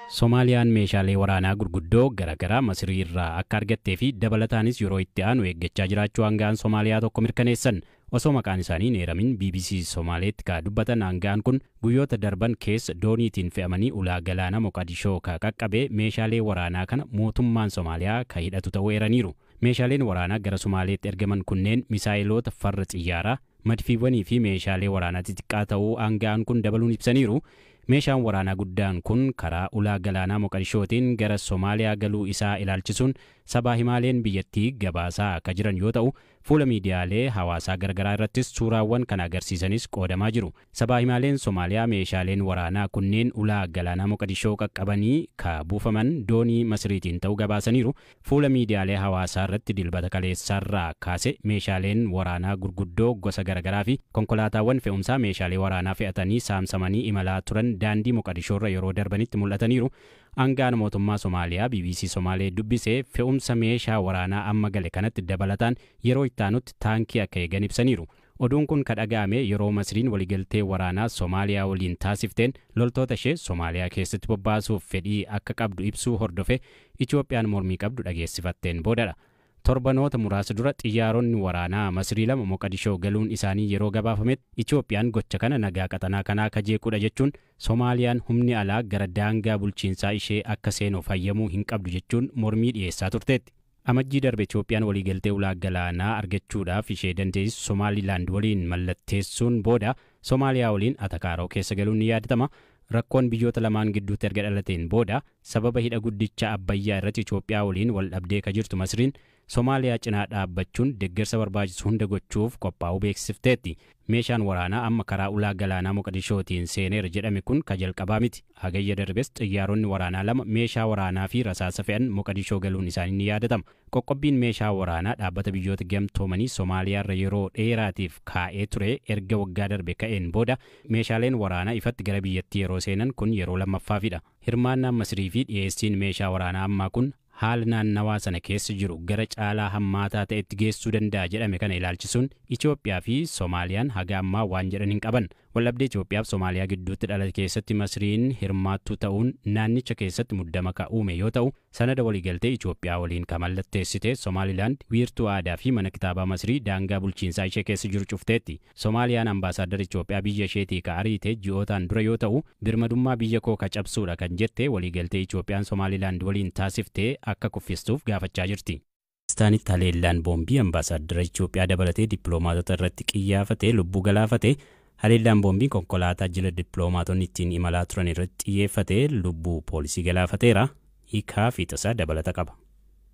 Somaaliyaan meeshaalee waraanaa gurguddoo garaagaraa Masirii irraa akka argattee fi dabalataanis yeroo itti aanu eeggachaa jiraachuu aanga'aan Somaaliyaa tokko mirkaneessan. Osoo maqaan isaanii hin eeramin BBC Somaaleetti ka dubbatan aanga'aan kun, guyyoota darban keessa dooniitiin fe'amanii ulaa galaana Moqadishoo ka qaqqabe meeshaalee waraanaa kana mootummaan Somaaliyaa ka hidhatu ta'uu eeraniiru. Meeshaaleen waraanaa gara Somaaleetti ergaman kunneen misaayiloota farra xiyyaaraa, madfiiwwanii fi meeshaalee waraanaa xixiqqaa ta'uu aanga'aan kun dabaluun ibsaniiru. Meeshaan waraanaa guddaan kun karaa ulaa galaanaa Moqadishootiin gara Somaaliyaa galuu isaa ilaalchisuun sabaa himaaleen biyyattii gabaasaa akka jiran yoo ta'u, fuula miidiyaalee hawaasaa garagaraa irrattis suuraawwan kana agarsiisanis qoodamaa jiru. Sabaa himaaleen Somaaliyaa meeshaaleen waraanaa kunneen ulaa galaanaa Moqadishoo qaqqabanii ka buufaman doonii Masriitiin ta'uu gabaasaniiru. Fuula miidiyaalee hawaasaa irratti Dilbata kaleessaarraa kaase meeshaaleen waraanaa gurguddoo gosa garagaraa fi konkolaataawwan fe'umsaa meeshaalee waraanaa fe'atanii saamsamanii imalaa turan daandii Moqadishoorra yeroo darbanitti mul'ataniiru. Aanga'aan mootummaa Somaaliyaa BBC Somaalee dubbisee fe'umsa meeshaa waraanaa amma gale kanatti dabalataan yeroo itti taankii akka eegan ibsaniiru. Oduun kun ka dhaga'ame yeroo Masriin waliigaltee waraanaa Somaaliyaa waliin taasifteen loltoota ishee Somaaliyaa keessatti bobbaasuuf fedhii akka qabdu ibsuu hordofe Itoophiyaan mormii qabdu dhageessifatteen boodadha. Torbanoota muraasa dura xiyyaaronni waraanaa Masrii lama Moqadishoo galuun isaanii yeroo gabaafametti, Itoophiyaan gocha kana nagaa qaxanaa kanaa kajeequdha jechuun, Somaaliyaan humni alaa gara daangaa bulchiinsaa ishee akka seenuuf hayyamuu hin qabdu jechuun mormii dhiyeessaa turteetti. Amajjii darbe Itoophiyaan waliigaltee ulaa galaanaa argachuudhaaf ishee dandeessisu Somaalilaand waliin mallatteessuun booda Somaaliyaa waliin atakaaroo keessa galuun ni yaadatama. Rakkoon biyyoota lamaan gidduutti erga dhalateen booda sababa hidha guddicha Abbayyaa irratti Itoophiyaa waliin wal dhabdee ka jirtu Masriin Somaaliyaa cinaa dhaabbachuun deeggarsa barbaachisu hunda gochuuf qophaa'uu beeksifteetti. Meeshaan waraanaa amma karaa ulaa galaanaa Moqadishootiin seeneera jedhame kun ka jalqabaa miti. Hagayya darbes xiyyaaronni waraanaa lama meeshaa waraanaa fi rasaasa fe'an Moqadishoo galuun isaanii ni yaadatama. Qoqqobbiin meeshaa waraanaa Dhaabbata Biyyoota Gamtoomanii Somaaliyaarra yeroo dheeraatiif kaa'ee ture erga waggaa darbe ka'een booda meeshaaleen waraanaa ifatti gara biyyattii yeroo seenan kun yeroo lammaffaafidha. Hirmaannaan Masrii fi dhiyeessiin meeshaa waraanaa ammaa kun haala naannawaa sana keessa jiru gara caalaa hammaataa ta'etti geessuu danda'a jedhame kana ilaalchisuun Itoophiyaa fi Somaaliyaan haga ammaa waan jedhan hin qaban. Waldhabdee Itoophiyaa fi Somaaliyaa gidduutti dhalate keessatti Masriin hirmaattuu ta'uun naannicha keessatti muddama ka uume yoo ta'u, sanada waliigaltee Itoophiyaa waliin ka mallatteessite Somaalilaand wiirtuu aadaa fi mana kitaabaa Masrii daangaa bulchiinsaa ishee keessa jiru cufteetti. Somaaliyaan ambaasaaddara Itoophiyaa biyya isheetii ka ariite ji'ootaan dura yoo ta'u, birmadummaa biyya koo ka cabsuudha kan jette waliigaltee Itoophiyaan Somaalilaand waliin taasiftee akka kuffistuuf gaafachaa jirti. Paakistaanitti haleellaan boombii ambaasaaddara Itoophiyaa dabalatee dippiloomaatota irratti qiyyaafate lubbuu galaafate. Haleellaan boombii konkolaataa jila dippiloomaatonni ittiin imalaa turan irratti xiyyeeffate lubbuu poolisii galaafateera. Hiikaa fi tasaa dabalata qaba.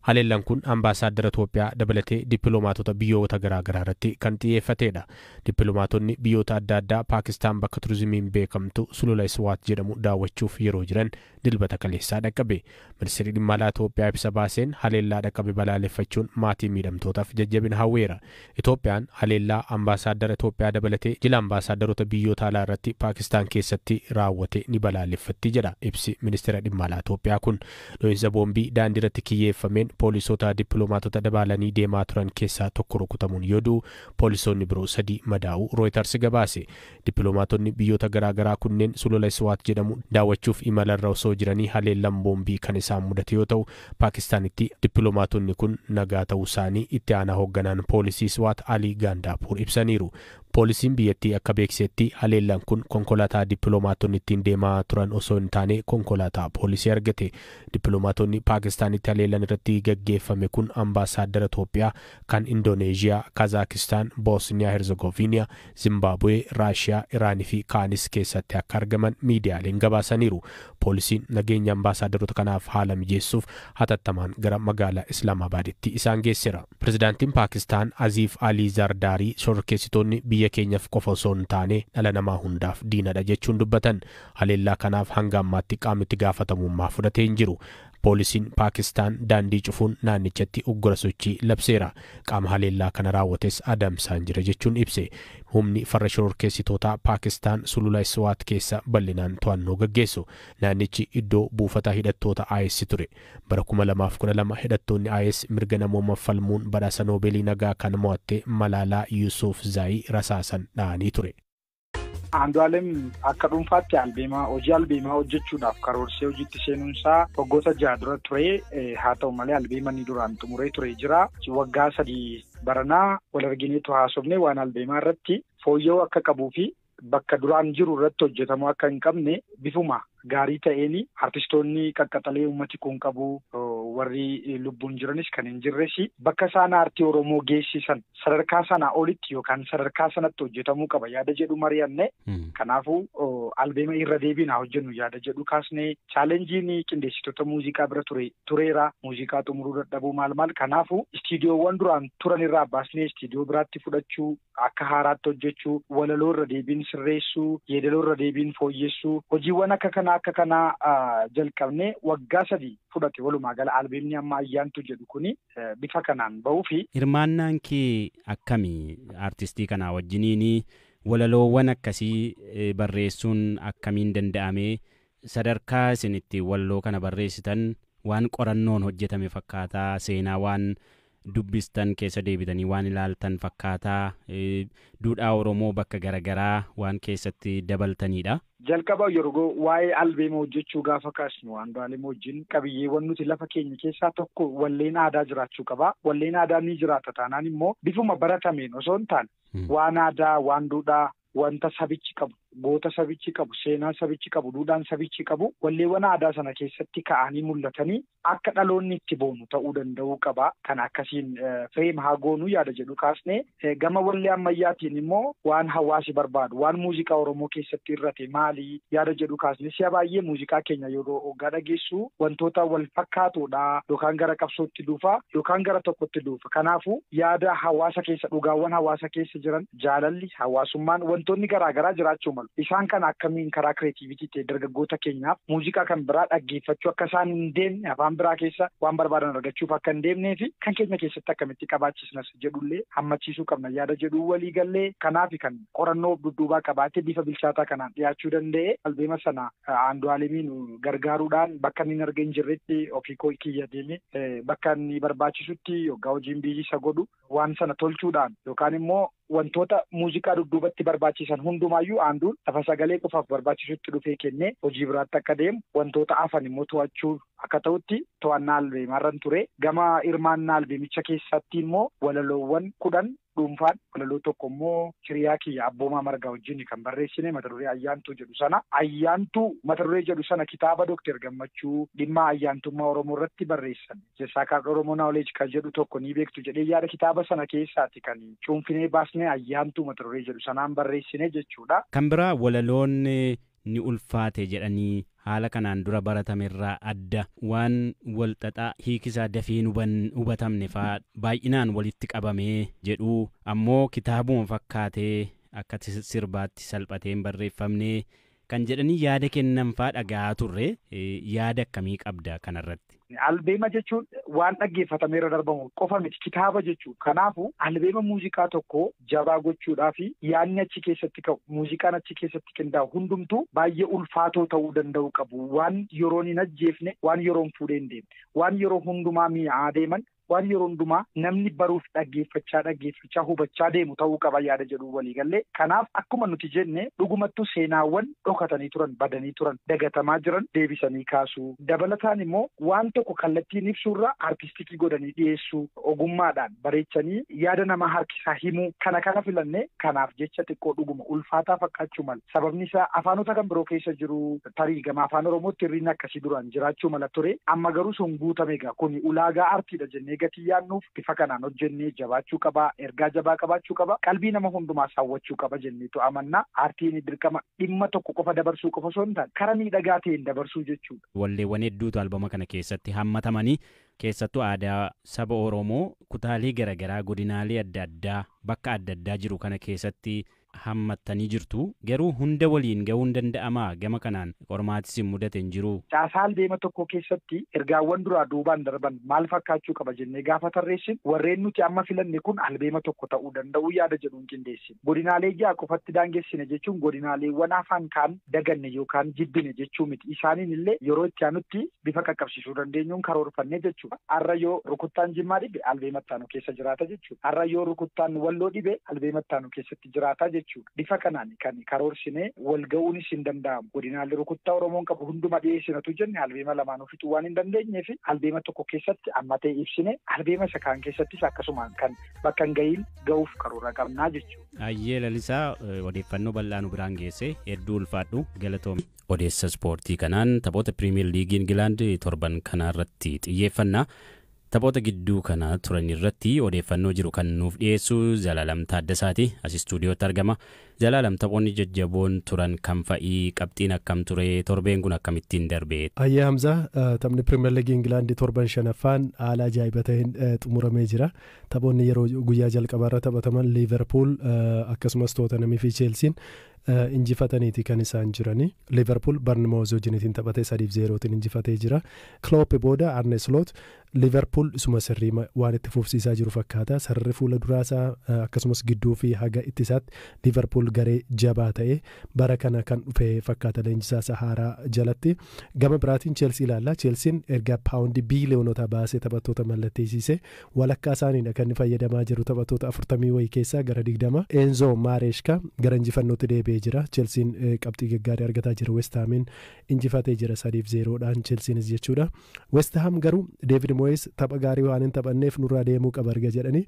Haleellaan kun ambaasaaddara Itoophiyaa dabalatee dippiloomaatota biyyoota garaagaraa irratti kan xiyyeeffatedha. Dippiloomaatonni biyyoota adda addaa Paakistaan bakka turizimiin beekamtu sulula Iswaat jedhamu daawwachuuf yeroo jiran Dilbata kaleessaa dhaqqabe. Ministeerri dhimma alaa Itoophiyaa ibsa baaseen haleellaa dhaqqabe balaaleffachuun maatii miidhamtootaaf jajjabina hawweera. Itoophiyaan haleellaa ambaasaaddara Itoophiyaa dabalatee jila ambaasaadarota biyyoota alaa irratti Paakistaan keessatti raawwate ni balaaleffatti jedha ibsi ministeera dhimma alaa Itoophiyaa kun. Dho'iinsa boombii daandii irratti kiyyeeffameen poolisoota dippiloomaatota dabaalanii deemaa turan keessaa tokko rukutamuun yoo du'u, poolisoonni biroo sadii madaa'uu Rooyitars gabaase. Dippiloomaatonni biyyoota garaagaraa kunneen sulula Iswaat jedhamu daawwachuuf imalarra osoo jiranii haleellaan boombii kan isaan mudate yoo ta'u, Paakistaanitti dippiloomaatonni kun nagaa ta'uu isaanii itti aanaa hoogganaan poolisii Iswaat Alii Gaandaapuur ibsaniiru. Poolisiin biyyattii akka beeksisetti haleellaan kun konkolaataa dippiloomaatonni ittiin deemaa turan osoo hin taane konkolaataa poolisii argate. Dippiloomaatonni Paakistaanitti haleellaan irratti gaggeeffame kun ambaasaaddara Itoophiyaa kan Indooneeziyaa, Kazaakistaan, Boosniyaa Herzegoviniyaa, Zimbaabuwee, Raashiyaa, Iraanii fi kaanis keessatti akka argaman miidiyaaleen gabaasaniiru. Poolisiin nageenya ambaasaadarota kanaaf haala mijeessuuf hatattamaan gara magaalaa Islaamabaaditti isaan geesseera. Pirezidaantiin Paakistaan Aziif Alii Zardaarii shororkeessitoonni biyya keenyaaf qofa osoo hin taane dhala namaa hundaaf diinadha jechuun dubbatan. Haleellaa kanaaf hanga ammaatti qaamni itti gaafatamummaa fudhatee hin jiru. Poolisiin Paakistaan daandii cufuun naannichatti uggura sochii labseera. Qaama haleellaa kana raawwates adamsaan jira jechuun ibse. Humni farra shororkeessitootaa Paakistaan sulula Iswaat keessa bal'inaan to'annoo gaggeessu. Naannichi iddoo buufata hidhattoota IS ture. Bara 2012 hidhattoonni IS mirga namooma falmuun badhaasa Noobeelii nagaa kan mo'atte Malaalaa Yuusuf Zaayii rasaasan dha'anii ture. Andu'aalem akka dhuunfaatti albeemaa hojii albeemaa hojjechuudhaaf karoorsee hojiitti seenuunsaa waggoota 6 dura ture. Haa ta'u malee albeema inni duraan xumuree ture jira. Waggaa 3 baranaa wal argineetu haasofne waan albeemaa irratti fooyya'uu akka qabuu fi bakka duraan jiru irratti hojjetamuu akka hin qabne bifuma gaarii ta'een artistoonni qaqqaxalee uummati kun qabu warri lubbuun jiranis kan hin jirres bakka isaan aartii Oromoo geessisan sadarkaa sanaa olitti yookaan sadarkaa sanatti hojjetamuu qaba yaada jedhu mari'anne. Kanaafuu albeema irra deebiin haa hojjennu yaada jedhu kaasne. Chaalenjiin qindeessitoota muuziqaa bira tureera muuziqaa xumuruu dadhabuu maal maal. Kanaafuu istiidiyoowwan duraan turan irraa baasnee istiidiyoo biraatti fudhachuu, akka haaraatti hojjechuu, walaloo irra deebiin sirreessuu, yeedaloo irra deebiin fooyyessuu, hojiiwwan akka kanaa jalqabnee waggaa 3 fudhate. Walumaa gala albeemni amma ayyaantu jedhu kuni bifa kanaan ba'uufi. Hirmaannaan kee akkamii artistii kanaa wajjiniin walaloowwan akkasii barreessuun akkamiin danda'ame? Sadarkaa isin itti walaloo kana barreessitan waan qorannoon hojjetame fakkaataa, seenaa waan dubbistan keessa deebitanii waan ilaaltan fakkaataa, duudhaa Oromoo bakka garaagaraa waan keessatti dabaltanidha. Jalqaba yeroo waa'ee albeema hojjechuu gaafa kaasnu Andu'aalem wajjin qabiyyeewwan nuti lafa keenya keessaa tokko walleen aadaa jiraachuu qaba. Walleen aadaa ni jiraata taanaan immoo bifuma baratameen osoo hin taane waan aadaa, waan duudhaa, wanta sabichi qabu, goota sabichi qabu, seenaa sabichi qabu, duudhaan sabichi qabu walleewwan aadaa sana keessatti ka'anii mul'atanii akka dhaloonni itti boonu ta'uu danda'uu qaba. Kan akkasiin fireem haa goonuu yaada jedhu kaasne. Gama wallee ammayyaatiin immoo waan hawaasi barbaadu, waan muuziqaa Oromoo keessatti irrate maali yaada jedhu kaasne. Si'a baay'ee muuziqaa keenya yeroo hoggaa dhageessu wantoota wal fakkaatoodha, yookaan gara qabsootti dhufa yookaan gara tokkotti dhufa. Kanaafuu yaada hawaasa keessa, dhugaawwan hawaasa keessa jiran, jaalalli, hawaasummaan, wantoonni garaagaraa jiraachuu malu. Isaan kana akkamiin karaa kireetiivitii ta'e dargaggoota keenyaaf muuziqaa kan biraa dhaggeeffachuu akka isaan hin deemne, afaan biraa keessa waan barbaadan argachuuf akka hin deemnee fi kan keenya keessatti akkamitti qabaachisnas jedhullee hammachiisuu qabna yaada jedhuu walii gallee. Kanaaf kan qorannoo dudduubaa qabaatee bifa bilchaataa kanaan dhiyaachuu danda'e. Albeema sana Andu'aalemiin gargaaruudhaan bakka inni arga hin jirretti ofii koo kiyya deeme bakka inni barbaachisutti yookaan hojiin biyyi isa godhu waan sana tolchuudhaan yookaan immoo wantoota muuziqaa dudduubatti barbaachisan hundumaayyuu Anduun lafa sagalee qofaaf barbaachisutti dhufee kennee hojii biraatti akka deemu, wantoota hafan immoo to'achuu akka ta'utti to'annaa albeemaarran ture. Gama hirmaannaa albeemicha keessatti immoo walaloowwan 10 dhuunfaan, walaloo tokko immoo hiriyaa kiyya Abboomaa Margaa wajjin kan barreessine mata duree ayyaantuu jedhu sana. Ayyaantuu mata duree jedhu sana kitaaba Dookter Gammachuu dhimma ayyaantummaa Oromoo irratti barreessan Sacred Oromo Knowledge kan jedhu tokko ni beektu jedhee yaada kitaaba sana keessaati kan cuunfinee baasnee ayyaantuu mata duree jedhu sanaan barreessine jechuudha. Kan biraa walaloon ni ulfaate jedhanii haala kanaan dura baratamerraa adda waan walxaxaa hiikisaa dafee hubatamne fa'aa baay'inaan walitti qabamee jedhu, ammoo kitaabuma fakkaatee akka sirbaatti salphatee hin barreeffamne kan jedhanii yaada kennan fa'aa dhaga'aa turre. Yaada akkamii qabda kanarratti? Albeema jechuun waan dhaggeeffatamee irra darbamu qofa miti, kitaaba jechuudha. Kanaafuu albeema muuziqaa tokko jabaa gochuudhaa fi yaadni achi keessatti ka'u, muuziqaan achi keessatti qindaa'u hundumtuu baay'ee ulfaatoo ta'uu danda'u qabu. Waan yeroon hin ajjeefne, waan yeroon fuudhee hin deemne, waan yeroo hundumaa mi'aa deeman, waan yeroo hundumaa namni baruuf dhaggeeffachaa hubachaa deemu ta'uu qaba yaada jedhu waliigallee. Kanaaf akkuma nuti jenne dhugumattuu seenaawwan dhokatanii turan, badanii turan, dagatamaa jiran deebisanii kaasuu. Dabalataan immoo waan tokko kallattiin ibsuurra artistikii godhanii dhiyeessuu, ogummaadhaan bareechanii yaada nama harkisaa himuu kana kana filannee. Kanaaf jecha xiqqoo dhuguma ulfaataa fakkaachuu mala. Sababni isaa afaanota kan biroo keessa jiru tarii gama afaan Oromootti hirriin akkasii duraan jiraachuu mala ture. Amma garuu sun guutame egaa kuni ulaagaa artiidha jennee gatii yaadnuuf bifa kanaan hojjennee jabaachuu qaba, ergaa jabaa qabaachuu qaba, qalbii nama hundumaas hawwachuu qaba jenneetu amanna. Aartiin dirqama dhimma tokko qofa dabarsuu qofa osoo hin taane karaa miidhagaa ta'een dabarsuu jechuudha. Walleewwan hedduutu albama kana keessatti hammatamanii, keessattuu aadaa saba Oromoo kutaalee garaagaraa, godinaalee adda addaa, bakka adda addaa jiru kana keessatti hammattanii jirtu. Garuu hunda waliin ga'uun danda'amaa? Gama kanaan qormaatis hin mudate hin jiru? Caasaa albeema tokko keessatti ergaawwan duraa duubaan darban maal fakkaachuu qaba jennee gaafa tarreessin, warreen nuti amma filanne kun albeema tokko ta'uu danda'u yaada jedhuun qindeessine. Godinaalee 6 qofatti daangessine jechuun godinaaleewwan afaan kaan daganne yookaan jibbine jechuu miti. Isaaniin illee yeroo itti aanutti bifa qaqqabsiisuu dandeenyuun karoorfanne jechuudha. Har'a yoo rukuttaan Jimmaa dhibe, albeema itti aanu keessa jiraata jechuudha. Har'a yoo rukuttaan Walloo dhibe, albeema itti aanu keessatti jiraata jechuudha. jechuudha. Bifa kanaan kan karoorsinee wal ga'uunis hin danda'amu. Godinaalee rukuttaa Oromoon qabu hunduma dhiyeessinatu jenne albeema lamaan fixuu waan hin dandeenyeef albeema tokko keessatti amma ta'e ibsine albeema isa kaan keessattis akkasumaan kan bakka hin ga'iin ga'uuf karoora qabnaa jechuudha. Ayyee Lalisaa, odeeffannoo bal'aa nu biraan geesse hedduu ulfaadhu, galatoomi. Odeessa ispoortii kanaan taphoota Piriimiyer Liigii Ingilaand torban kanaa irratti xiyyeeffannaa. Taphoota gidduu kana turan irratti odeeffannoo jiru kan nuuf dhiyeessu Zalaalam Taaddasaati. As istuudiyootti argama. Zalaalam, taphoonni jajjaboon turan kam fa'ii? Qabxiin akkam ture? Torbeen kun akkamittiin darbe? Ayyee Hamzaa, taphni Pirimeer Liigii Ingilaandii torban shanaffaan haala ajaa'iba ta'een xumuramee jira. Taphoonni yeroo guyyaa jalqabaarra taphataman Liiverpuul akkasumas Tootanamii fi Cheelsiin injifataniiti kan isaan jirani. Liiverpuul Barnimoos wajjiniitiin taphatee 3-0tiin injifatee jira. Klopp booda Arne Slot Liiverpuul isuma sirrii waan itti fufsiisaa jiru fakkaata. Sararri fuula duraasaa akkasumas gidduu fi haga ittisaatti Liiverpuul garee jabaa ta'e bara kana kan dhufe fakkaata leenjisaa haaraa jalatti. Gama biraatiin Cheelsii ilaalla. Cheelsiin erga paawundii biiliyoonota baasee taphattoota mallatteessise walakkaa isaaniidha kan inni fayyadamaa jiru, taphattoota 40 wayii keessaa gara 20. Enzo Maareshka gara injifannootti deebi'ee jira. Cheelsiin qabxii gaggaarii argataa jira. West Haamiin injifatee jira 3-0dhaan Cheelsiinis jechuudha. West Ham garuu David Moyes tapha gaarii waan hin taphanneef nurraa deemuu qaba erga jedhanii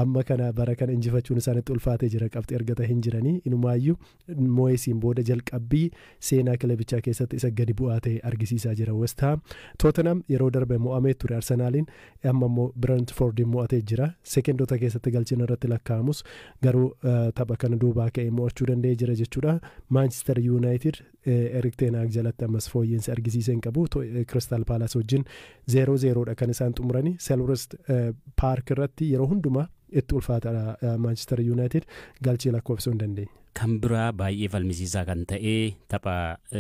amma kana bara kana injifachuun isaanitti ulfaatee jira, qabxii argata hin jiranii. Inumaayyuu Moyesiin booda jalqabbii seenaa kilabichaa keessatti isa gadi bu'aa ta'e argisiisaa jira West Ham. Tottenham yeroo darbe mo'amee ture Arsenaaliin, amma immoo Brentford mo'atee jira. Sekendoota keessatti galchina irratti lakkaa'amus garuu tapha kana duubaa ka'ee mo'achuu danda'ee jira jechuudha. Manchester United Erik ten Hag jalatti ammas fooyyeensa argisiisee hin qabu. Crystal Palace wajjin 0-0dha kan isaan xumuranii. Selhurst Park irratti yeroo hundumaa itti ulfaata Manchester United, galchii lakkoofsuu hin dandeenye. Kan biraa baay'ee falmisiisaa kan ta'e tapha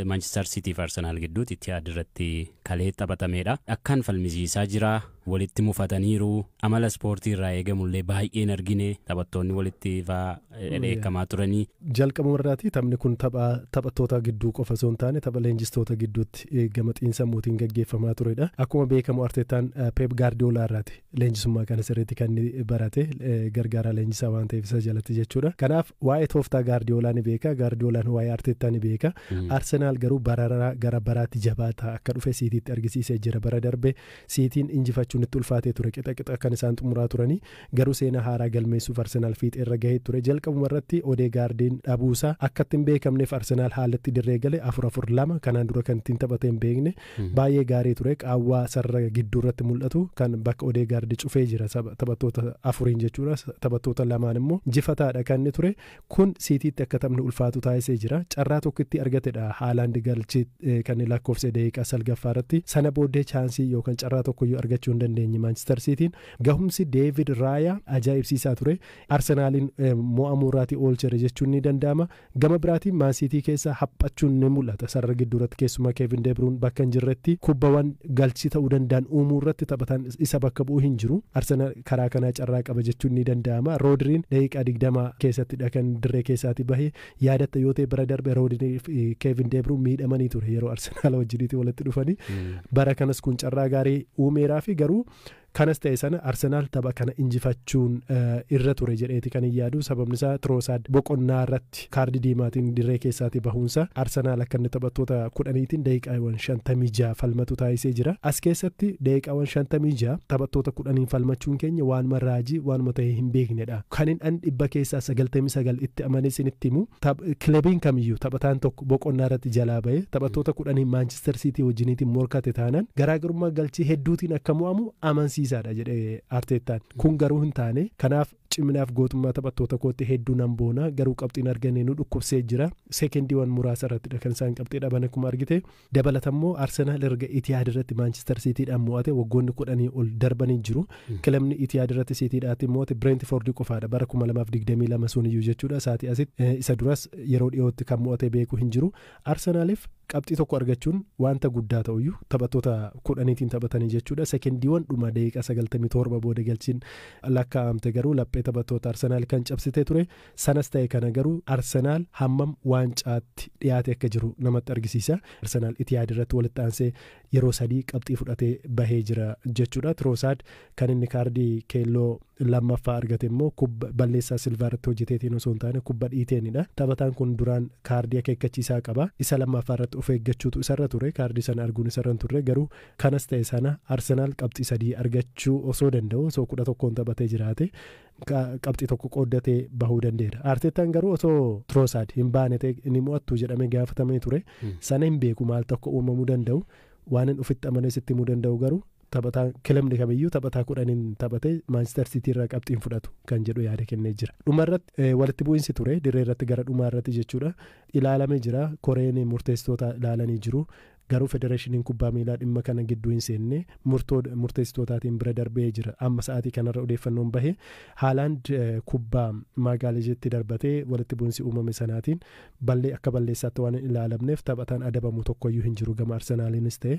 Manchester City fi Arsenal gidduutti Etihad irratti kalee taphatamedha. Akkaan falmisiisaa jira. Walitti mufataniiru. Amala ispoortii irraa eegamullee baay'een argine. Taphattoonni walitti fa'aa dheekkamaa turanii. Jalqabuma irraati taphni kun tapha taphattoota gidduu qofa osoo hin taane tapha leenjistoota gidduutti gama xiinsammuutiin gaggeeffamaa turedha. Akkuma beekamu Arteetaan Pep Gaardiyoolaa irraati leenjisummaa kana sirriitti kan inni barate, gargaaraa leenjisaa waan ta'eef isa jalatti jechuudha. Kanaaf waa'ee tooftaa Gaardiyoolaa ni beeka, Gaardiyoolaan waa'ee Arteetaa ni beeka. Arsenaal garuu barara gara baraatti jabaataa akka dhufe Siitiitti argisiisee jira. Bara darbe Siitiin injifachuun itti ulfaatee ture, qixa qixa kan isaan xumuraa turanii, garuu seenaa haaraa galmeessuuf Arsenaal fiixee irra gahee ture. Jalqabuma irratti Odeegaardiin dhabuusaa akka ittiin beekamneef Arsenaal haalatti dirree gale 4-4-2 kanaan dura kan ittiin taphatee hin beekne baay'ee gaarii ture. Qaawwaa sarara gidduu irratti mul'atu kan bakka Odeegaardi cufee jira taphattoota afuriin jechuudha. Taphattoota lamaan immoo jifataadha kan inni ture. Kun Siitiitti akka taphni ulfaatu taasisee jira. Carraa tokkotti argatedha Haalaand galchii kan inni lakkoofse daqiiqaa 9ffaa irratti. Sana booddee chaansii yookaan carraa tokkoyyuu argachuu hin dandeenye Manchester Cityin. Gahumsi David Raya ajaa'ibsiisaa ture. Arsenaaliin mo'amuu irraatii oolchere jechuun ni danda'ama. Gama biraatiin Man City keessa haphachuun ni mul'ata. Sarara gidduu irratti keessumaa Kevin De Bruyne bakka hin jirretti kubbawwan galchii ta'uu danda'an uumuu irratti taphataan isa bakka bu'u hin jiru. Arsenaal karaa kanaa carraa qaba jechuun ni danda'ama. Roodriin daqiiqaa 20 keessattidha kan dirree keessaatii bahe. Yaadatta yoo ta'e bara darbe Roodrii fi Kevin De Bruyne miidhamanii ture yeroo Arsenaal wajjiniitti walitti dhufanii. Bara kanas kun carraa gaarii uumeeraa fi garuu kanas ta'e sana Arsenaal tapha kana injifachuun irra ture jedheeti kan hin yaadu. Sababni isaa Troosaad boqonnaa irratti kaardii diimaatiin dirree keessaatii bahuunsa Arsenaal akka inni taphattoota 10tiin daqiiqaawwan 56 falmatu taasisee jira. As keessatti daqiiqaawwan 56 taphattoota 10n falmachuun keenya waanuma raajii waanuma ta'e hin beeknedha. Kan hin an 99% itti amanee isinitti himu, kilabiin kamiyyuu taphataan tokko boqonnaa irratti jalaa bahee taphattoota 10n Manchester City wajjiniitiin morkate taanaan garaagarummaa galchii hedduutiin akka mo'amu amansiisaadha jedhee Arteetaan. Kun garuu hin taane. Kanaaf ciminaaf gootummaa taphattoota kootti hedduu nan boona, garuu qabxiin arganne nu dhukkubsee jira. Sekendiiwwan muraasa irrattidha kan isaan qabxii dhaban akkuma argite. Dabalatammoo Arsenaal erga Itiyaad irratti Manchester Cityidhaan mo'ate waggoonni 10 ol darbanii jiru. Kilabni Itiyaad irratti Cityidhaatti mo'ate Brentford qofaadha bara 2022 sun iyyuu jechuudha. Saatii asitti isa duras yeroo dhiyootti kan mo'ate beeku hin jiru. Arsenaaliif qabxii tokko argachuun wanta guddaa ta'uyyuu taphattoota 10tiin taphatanii jechuudha. Sekendiiwwan dhuma daqiiqaa 97 booda galchiin lakkaa'amte garuu lapheetti Lafee taphattoota Arsenaal kan cabsitee ture. Sanas ta'e kana garuu Arsenaal hammam waancaatti dhiyaate akka jiru namatti argisiisa. Arsenaal Itiyaad irratti walitti aansee yeroo 3 qabxii fudhatee bahee jira jechuudha. Tiroosaad kan inni kaardii keelloo lammaffaa argate immoo kubba balleessaa Silvaa irratti hojjeteetiin osoo hin taane kubba dhiiteenidha. Taphataan kun duraan kaardii akeekkachiisaa qaba. Isa lammaffaa irratti of eeggachuutu isarra ture. Kaardii sana arguun isarra hin turre. Garuu kanas ta'e sana Arsenaal qabxii 3 argachuu osoo danda'u, osoo 11n taphatee jiraate, qabxii 1 qooddatee bahuu danda'eera. Arteetaan garuu osoo Tiroosaad hin baane ta'e ni mo'attu jedhamee gaafatamee ture. Sana hin beeku, maal tokko uumamuu danda'u. Waan hin ofitti amanee sitti himuu danda'u garuu taphataa kilabni kamiyyuu taphataa 10n taphatee Maanchister Siitii irraa qabxiin fudhatu kan jedhu yaada kennee jira. Dhumarratti walitti bu'iinsi ture dirree irratti gara dhumaa irratti jechuudha. Ilaalamee jira, koreen murteessitoota ilaalanii jiru. Garuu federeeshiniin kubbaa miilaa dhimma kana gidduu hin seenne, murtoo murteessitootaatiin bira darbee jira. Amma sa'aatii kanarra odeeffannoon bahe Haalaand kubbaa Maagaaleejitti darbatee walitti bu'iinsi uumame sanaatiin ballee akka balleessaatti waan hin ilaalamneef taphataan adabamu tokkoyyuu hin jiru gama Arsenaaliinis ta'e.